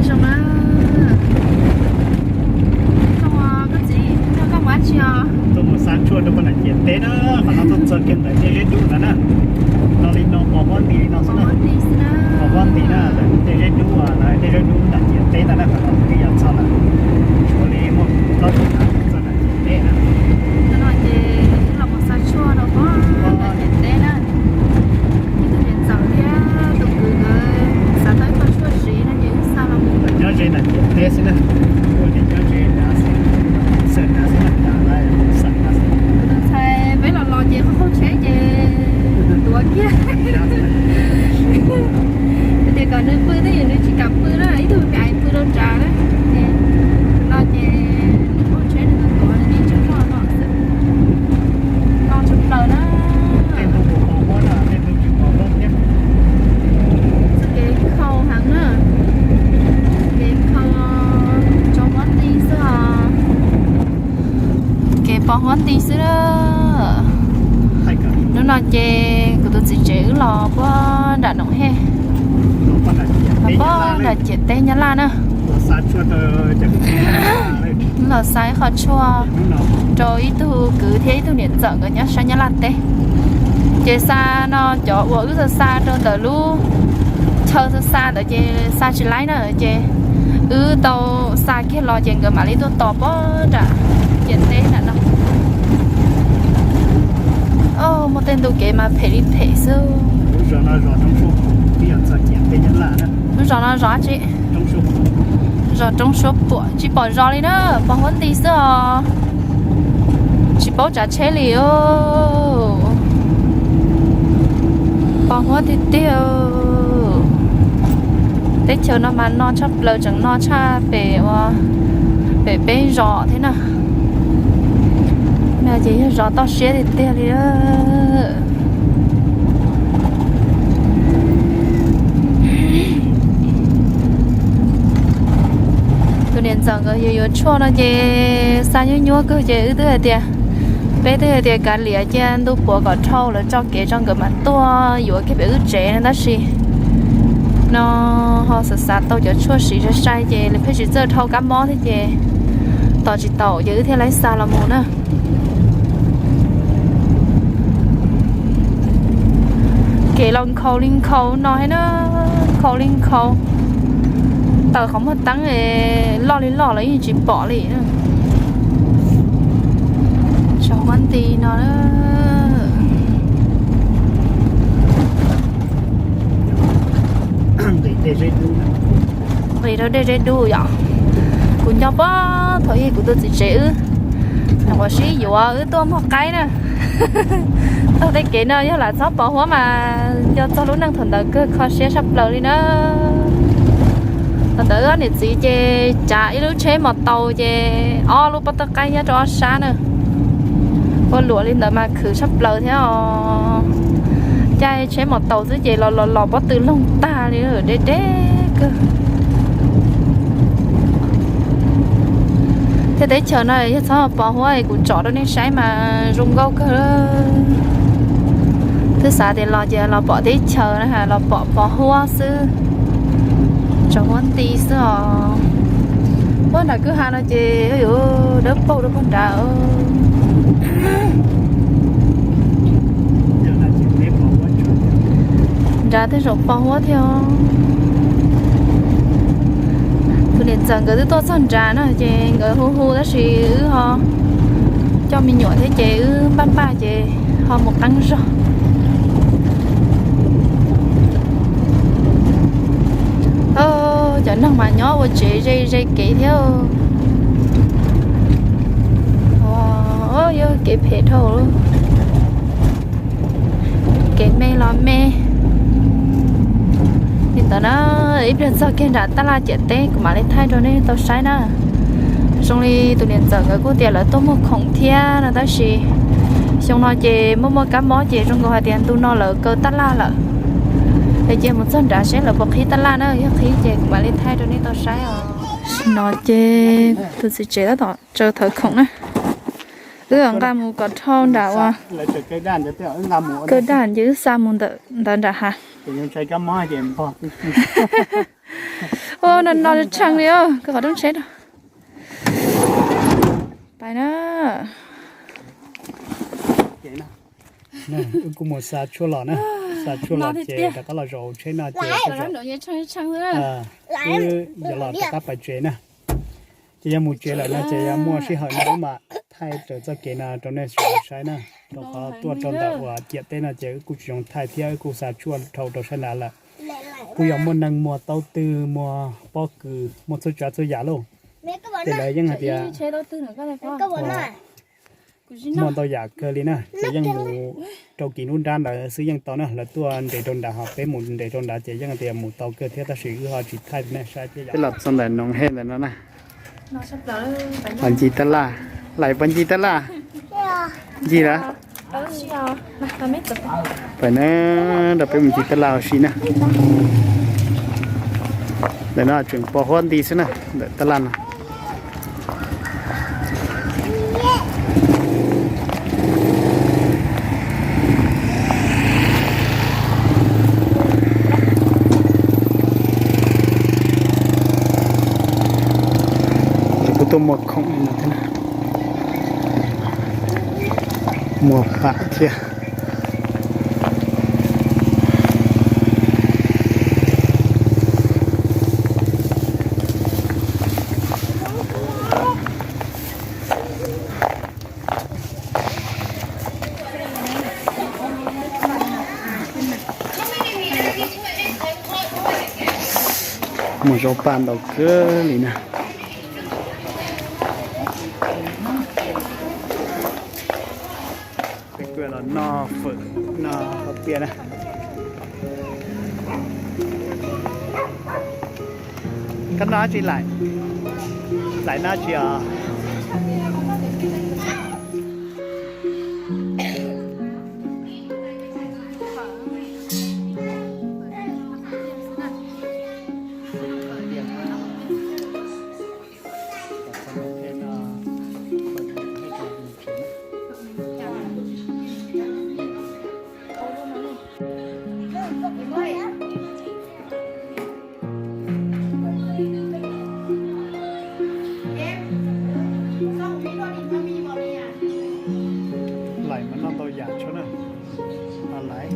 Zoo na. Koj txiv, koj mus dab tsi os? Tuaj mus xa tshuaj rau poj niam ciam teb na, qhov no tuaj txog kiag ntawm Dej Zeb Dub ntawd na. No li no pos huab nti li no xwb na. Pos huab nti na, ntawm Dej Zeb Dub, Dej Zeb Dub nram ciam teb ntawd na, qhov no twb yog txog lawm. Tshuav li muaj plaub caug ntawm txog nram ciam teb na. Cov no ces los mus xa tshuaj rau pog nram ciam teb na. Ib tug niam ntxawm thiab tus kwv nkawd xav tau ib qho tshuaj siv no ces wb xa los mus. Nyob ze nram ciam teb xwb na, kuj tias nyob ze nrad xwb, xwm nrad xwb na, nrad lawv xwm nrad xwb. Kuv tus ntxhais peb los los ces qaug qaug tsheb ces tuav kiag. Tias kom nws pw twb yog nws tsis kam pw na, ib tug pem pw rau nrad na. Ces no ces nws qaug tsheb nws tuav nws ib tsev roj no xwb. No tshaj plaws na. Txoj kev nkhaus heev na. Kev nkhaus tso huab nti xwb os. Kev pos huab nti xwb na. Hnub no ces kuv tus txiv tsev wb los puag nram Noom Hej, los puag nram ciam teb Nyab Laj na. Wb los xa ib qho tshuaj rau ib tug kwv thiab ib tug niam ntxawm nkawd nyob sab Nyab Laj teb. Ces xa no cov uas wb xa xa rau ntawm lub chaw xa xa ntawd ces xa tsis laib na, ces wb tau xa kiag los ces nkawd mam li tuaj tos puag nram ciam teb nram no. Muaj tej ntu kev mas phem li phem xwb. Lub zos no zos tsis, zos roob suab puam tsis pom zos li na, pos huab nti xwb os. Tsis paub tsav tsheb li os. Pos huab tiag tiag. Teb chaws no mas no tshaj plaws, tseem no tshaj pem ua pem peb zos thiab na. No ces yog zos toj siab tiag tiag li. Tus niam ntxawm nkawd yuav yuav tshuaj no ces xa nyuaj nyuaj kawg ces wb twb hais tias, peb twb hais tias kav liam cia ntu puav kom dhau lawv tso kev tso nkawd mam tuaj yuav kiag pem wb tsev no tab sis no ho xav xav tau cov tshuaj siv sai sai ces lawv pheej tsis txawj dhau kab mob thiab ces tos tsis taus ces wb thiaj li xa los mus na. Kev los nkhaus li nkhaus no thiab na, nkhaus li nkhaus. Taws qhov muag teeb loj li loj los yeej tsis pom li. Tso huab nti no. Nqis rau Dej Zeb Dub yom. Kuv nco puag thaum ub kuv tus txiv tsev wb nyuam qhuav sib yuav wb tuaj muag qaib na. Taug tej kev no yog lam txhob pos huab mas nco txog lub neej thaum ntawd kawg, kho siab tshaj plaws li na. Thaum ntawd wb ob niam txiv ces tsav ib lub tsheb mos taus ces ob lub pob tawb qaib nyob rau ob sab na. Ua luam li ntawd mas khwv tshaj plaws thiab os. Caij tsheb mos taus xwb ces los los los pob tw loog tag li, deb deb kawg. Thiab teb chaws no yog txhob pos huab es kuv tsom rau nej saib mas zoo nkauj kawg. Twb xav tias los ces los pom teb chaws na, los pom pos huab xwb. Tso huab nti xwb os. Puag nram kwj ha no ces yuav dawb paug rau puag nrad. Nrad tej zaum pos huab thiab. Tus niam ntxawm nkawd twb tuaj txog nrad na ces nkawd hu hu tab sis wb ho coj me nyuam thiab ces wb npaj npaj ces ho mus qeeb zog. Cov neeg mas nyob ua tsev ze ze kev thiab. Yog kev phem dhau. Kev me los me li ntawd na. Ib pliag txog kiag nram tab laj ciam teb kuv mam li thaij rau nej tau saib na. Zoo li tus niam ntxawm nkawd kuj tias lawv tuaj muag khoom thiab no tab sis xyoo no ces muaj muaj kab mob ces zoo nkaus hais tias ntu no lawv kaw tab laj lawm. Es cia mus txog nrad seb lawv puas qhib tab laj na, yog qhib ces kuv mam li thaij rau nej tau saib os. Tam sim no ces tus txiv tsev tab tom tsaws thawv khoom na. Wb nqa mus kom dhau nram uas kaw daj ces wb xa mus ntawm ntawd nram hav. Ua no no tshee li os, koj qhov rooj tsheb rau. Pais na. Wb kuj mus xa tshuaj los na, xa tshuaj los ces rov qab los zaum tsheb no ces wb yuav los rov qab pais tsev na. Ces yog mus tsev lawm no ces yog muaj sij hawm no wb mam thaij raws txoj kev no rau nej sawv daws saib na. Rau qhov tuaj rau ntawm uas ciam teb no ces wb kuj tsis zoo thaij thiab wb kuj xa tshuaj dhau rau sab nrad lawm. Kuj yog muaj neeg muag taub twg muag pob kws muaj txhua tsav txhua yam lauj. Ces lawv yeej hais tias muaj ntau yam kawg li na, ces yeej mus rau kis nruab nrab ntawd xwb yeej tau na. Lawv tuaj nres rau nrad ho peb mus nres rau nrad ces yeej tias mus tau kawg thiab tab sis wb ho tsis thaij rau nej saib thiab yom. Peb los txog ntawm Noov Hej ntawm no na. Los ncig tab laj, Laim puas ncig tab laj? Ncig lawm. Pais na, rau peb mus ncig tab laj ua si na. Ntawm no tseem pos huab nti xwb na, ntawm tab laj no. Kuj tuaj muag khoom li no thiab, muag pam thiab. Muag zaub paj ntau kawg li na. Peb kuj los noj fawm noj paj piaj na. Koj noj dab tsi Laim? Laim noj dab tsi os? Laim mas noj ntau yam tshaj na. Laim.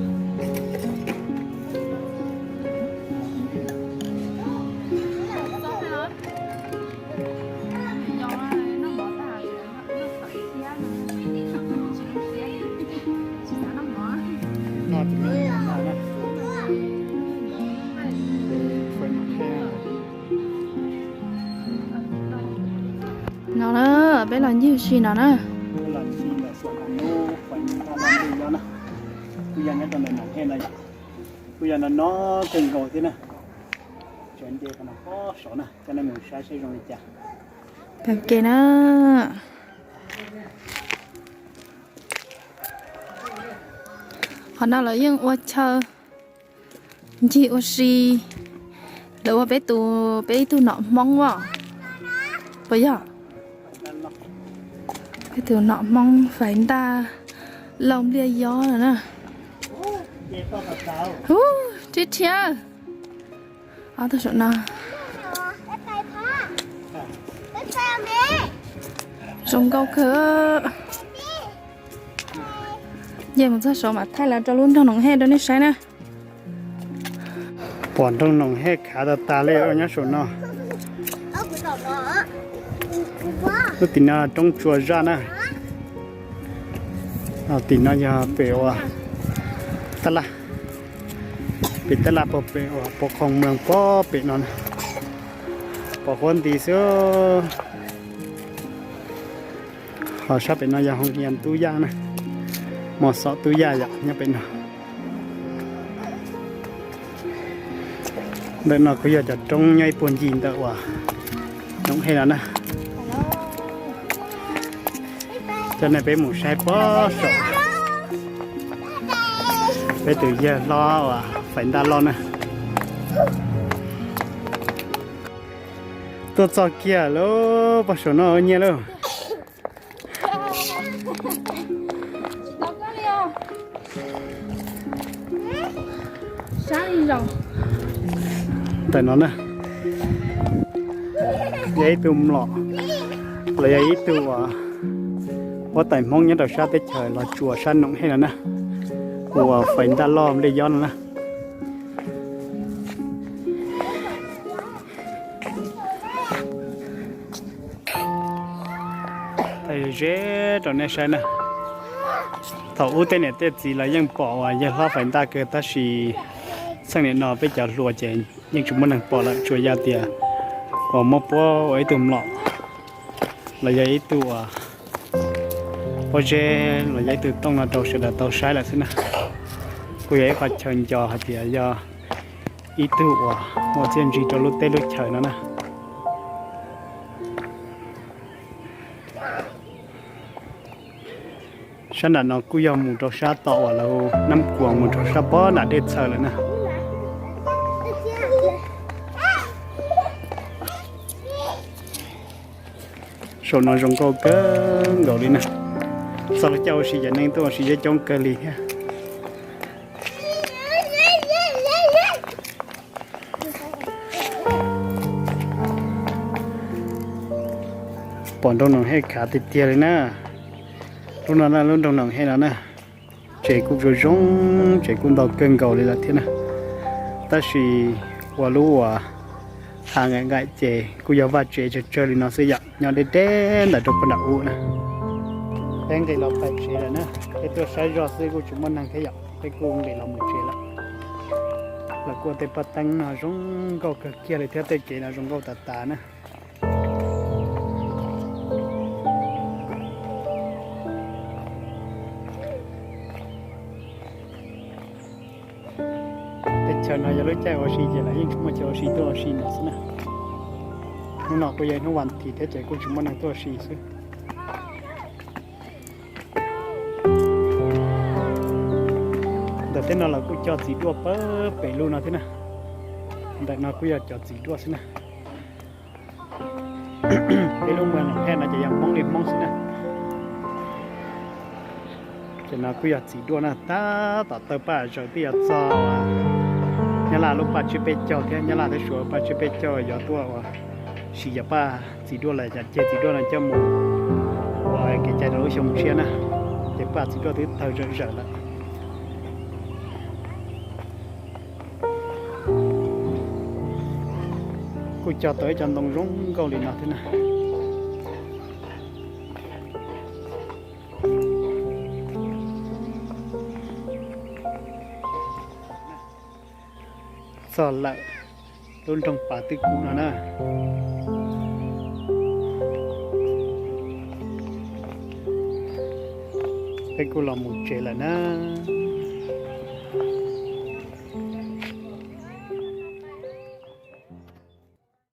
No na, peb los ncig ua si no na. Kuj yog no no kawg nkaus thiab na. Tseem nce qhov no pob saud na, coj nej mus saib seb zoo li cas. Tag ke na. Qhov no lawv yeej ua chaw ncig ua si, lawv ua peb tus, peb ib tug nom Hmoob os. Puas yog? Peb tus nom Hmoob Faiv Ntaj Lauj Npliaj Yob no na. Ub, rhib rhiab. Ob tug saum no. Zoo nkauj kawg. Ces mus txog saud mam thaij los rau lub nroog Noov Hej rau nej saib na. Pom nroog Noov Hej khav tas tas li nyob saum no. Lub tim no roob tsua zaj na. Tim no yog pem uas tab laj, pem tab laj pem uas pos khoom mloog pob pem no na. Pos huab nti xwb. Ho sab pem no yog hoo hias tub yaj na, mos xom tub yaj yom nyob pem no. Ntawm no kuj yog cov roob nyob ib puag ncig ntawm uas Noov Hej no na. Coj nej peb mus saib pob saum peb tus yawg hlob uas Faiv Ntaj Lauj na. Tuaj txog kiag lauj, pob saum no nyiaj lauj. Ntawm no na, yog ib tug mlom los yog ib tug uas huab tais Hmoob nyob rau sab teb chaws Los Tsuas sab Noom Hej no na, uas fais ntaj loj nplej yob no na. Ze rau nej saib na, thaum ub tej niam tej txiv lawv yeej pom uas yawg hlob fais ntaj kawg tab sis txheej niam no peb cov hluas ces yeej tsis muaj neeg pom lawm, tsuas yog tias uas muab puab ua ib tug mlom los yog ib tug uas pob zeb los yog ib tug tooj no rau sawv daws tau saib lawm xwb na. Kuj yog ib qhov chaw nco hais tias yog ib tug uas muaj txiaj ntsig rau lub teb lub chaws no na. Sab nram no kuj yog mus rau sab tom uas lawv Nab Kuas mus rau sab pob nram Dej Txhawv lawm na. Saum no zoo nkauj kawg nkaus li na. Txog lub caij ua si ces neeg tuaj ua si coob coob kawg li thiab. Pom nroog Noom Hej khav tiag tiag li na. Lub no na, lub nroog Noom Hej no na, tsev kuj zoo zoo, tsev kuj ntau kawg nkaus li lawm thiab na. Tab sis ua lub uas ha nqaim nqaim ces kuj yog vaj tsev tsawg tsawg li no xwb yom, nyob deb deb ntawm rau puag nram ub na. Peb nqis los pais tsev lawm na, peb tuaj saib zoj xwb kuj tsis muaj neeg thiab yom, peb kuj nqis los mus tsev lawm. Los kuj ua tej paj teeb no zoo nkauj kawg kiag li thiab, tej kev no zoo nkauj tas tas na. Teb chaws no yog lub caij ua si ces lawv yeej tsis muaj chaw ua si tuaj ua si no xwb na. Hnub no kuj yog ib hnub vas thiv thiab ces kuj tsis muaj neeg tuaj ua si xwb. Ntawm tej no los kuj cog txiv duaj pawg pem lug no thiab na. Ntawm no kuj yog cov txiv duaj xwb na. Peb lub moos Noom Hej no ces yog Hmoob li Hmoob xwb na. Ces no kuj yog txiv duaj na, tab tom tawm paj zaws twb yuav txog Nyab Laj lub paj tsiab peb caug thiab, Nyab Laj thiab Suav paj tsiab peb caug yuav tuaj ua si yog paj txiv duaj lawm, cov ceg txiv duaj no coj mus ua kev cai rau lub xyoo tshiab na. Ces paj txiv duaj twb tawg zawm zawm lawm. Kuj cog tau ib co ntoo zoo nkauj li no thiab na. Txog lawm, lub nroog Pas Twj Kub no na. Peb kuj los mus tsev lawm na.